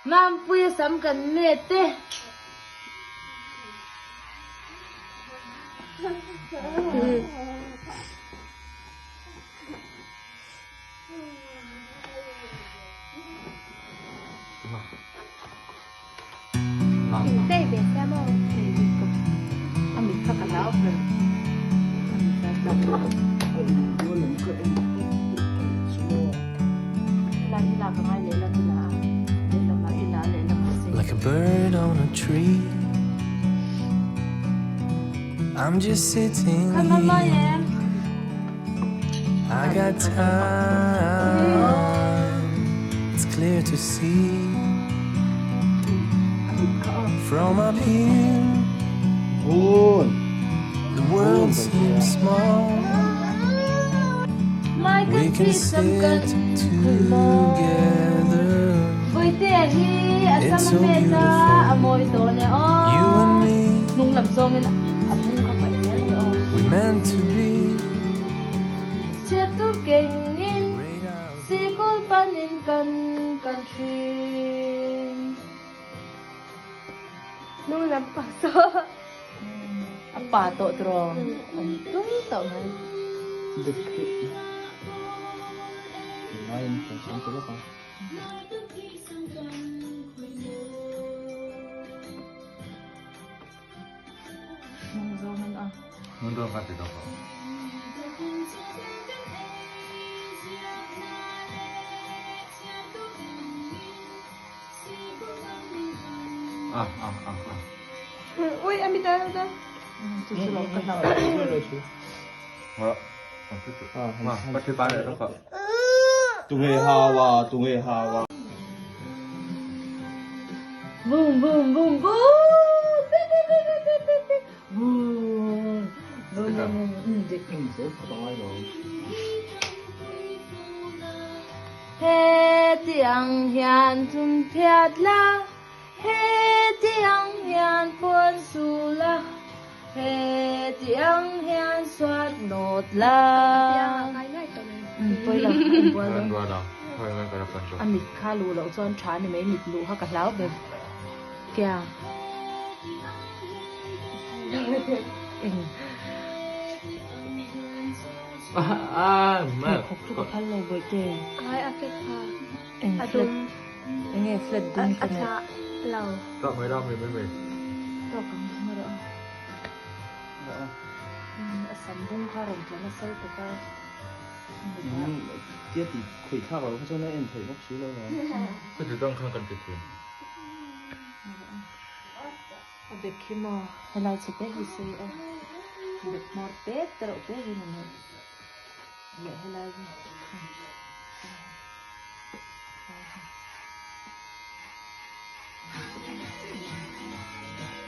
Mampuia sam kan met e. Like a bird on a tree I'm just sitting here I got time It's clear to see From up here The world seems small We can sit together It's so beautiful You and me We meant to be Sikul panin kan kal thin. Hnung lam pang saw. A pa tawh tiraw? An tum tawh mai. Hnung zawng in a. Hnung zawng kha ti tawh ko. Ah ah ah ah. Ui, a mit a da. Chu chu lo ka hlau. Tunge hawa, tunge hawa. Boom boom boom boom. Bi bi bi bi bi bi bi. Boom. Boom boom boom. Dik. Hetiang hian thum phiat la, hetiang hian puan su la, hetiang hian suat nawt la. A mit kha luh loh chuan tha ni mai, mit luh kha ka hlau ber. Kia. Eng. Pheikhawk chu ka phal lo bawihte. Ai a flat pha. Eng flat eng nge flat dum ka neih. A thla lo. Tawk mai ram mai mai. Tawk ang thung erawh a. A sam bung kha rawn tla nasa lutuk a. Tia ti khawi thlak lo kha chuan a en theih bawk si lo a. Ka ti dang khan kan ti thin. A bag khi maw helai chhe te hi sawi a bag hmawr te te reuh te hi ni mai leh helai hi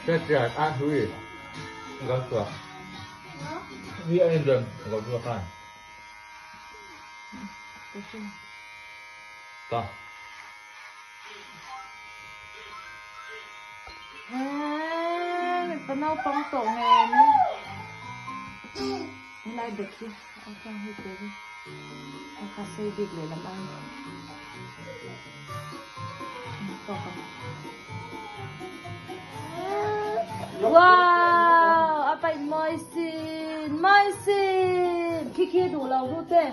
Chat a hui ga chua hi a in ga chua khan ta Mipa naupang tawh ngei mai. Helai bag hi a kang hi te hi a kha sei bik lehlam a ni. Tawk ang. Wow! A paih mawi sin! Mawi sin! Khi khi duh lo ru te.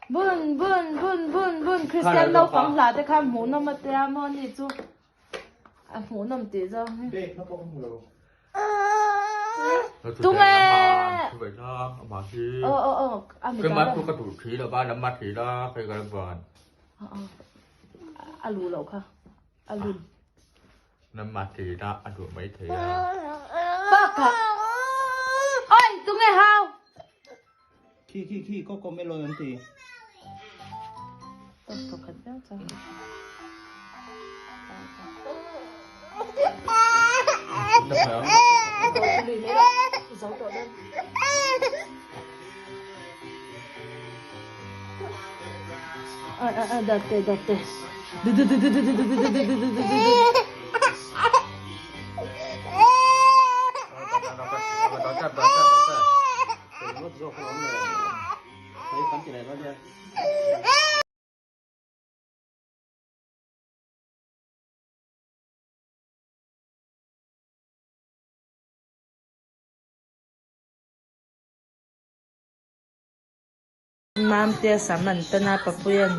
Bun bun bun bun bun Christian naupang hla te kha hmuh nawm a tia maw ni chu a hmuh nawm tih zawng hi tunge aw aw aw a mi a lu loh kha a lun Nangmah tih a duh mai thei a. Bakah Oi tunge hau. Khi khi khi cocomelon an ti. Tawk pakhat viau chuan. Zo tawh dawn. A a a date date dudududududududududududu. Mamte sam an tan a Papuia'n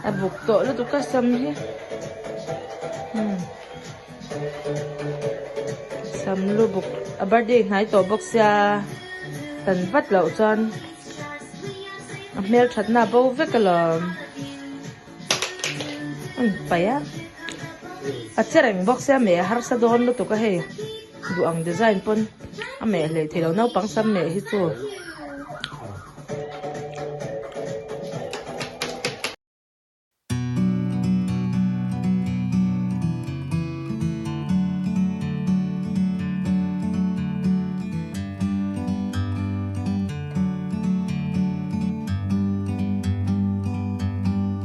a buk tawh lutuk a sam hi umm sam lu buk a birthday hnai tawh bawk sia tan vat loh chuan a hmelthatna a bo vek alawm a in paih a a che reng bawk sia meh a harsa dawn lutuk a hei. Duh ang design pawn a meh hlei thei lo naupang sam meh hi chu.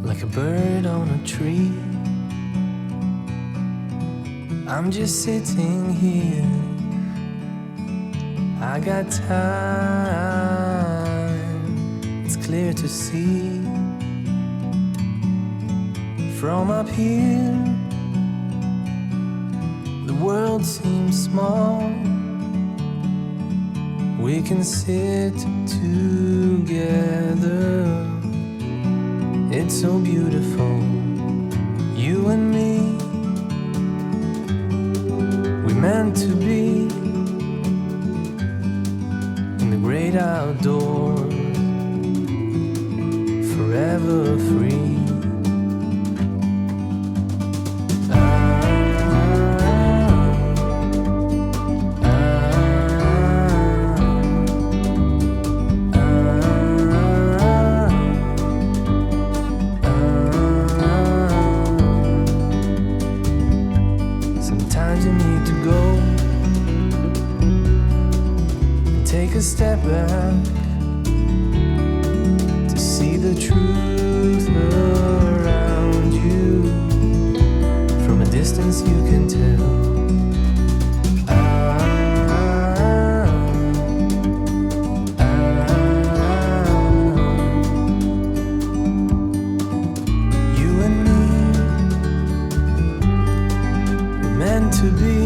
Like a bird on a tree I'm just sitting here I got time It's clear to see From up here The world seems small We can sit together It's so beautiful You and me We meant to be In the great outdoors Forever free Sometimes you need to go And take a step back To see the truth around you From a distance you can tell You and me We're meant to be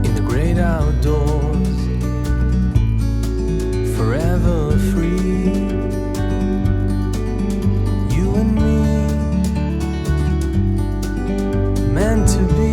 In the great outdoors Forever free You and me Meant to be.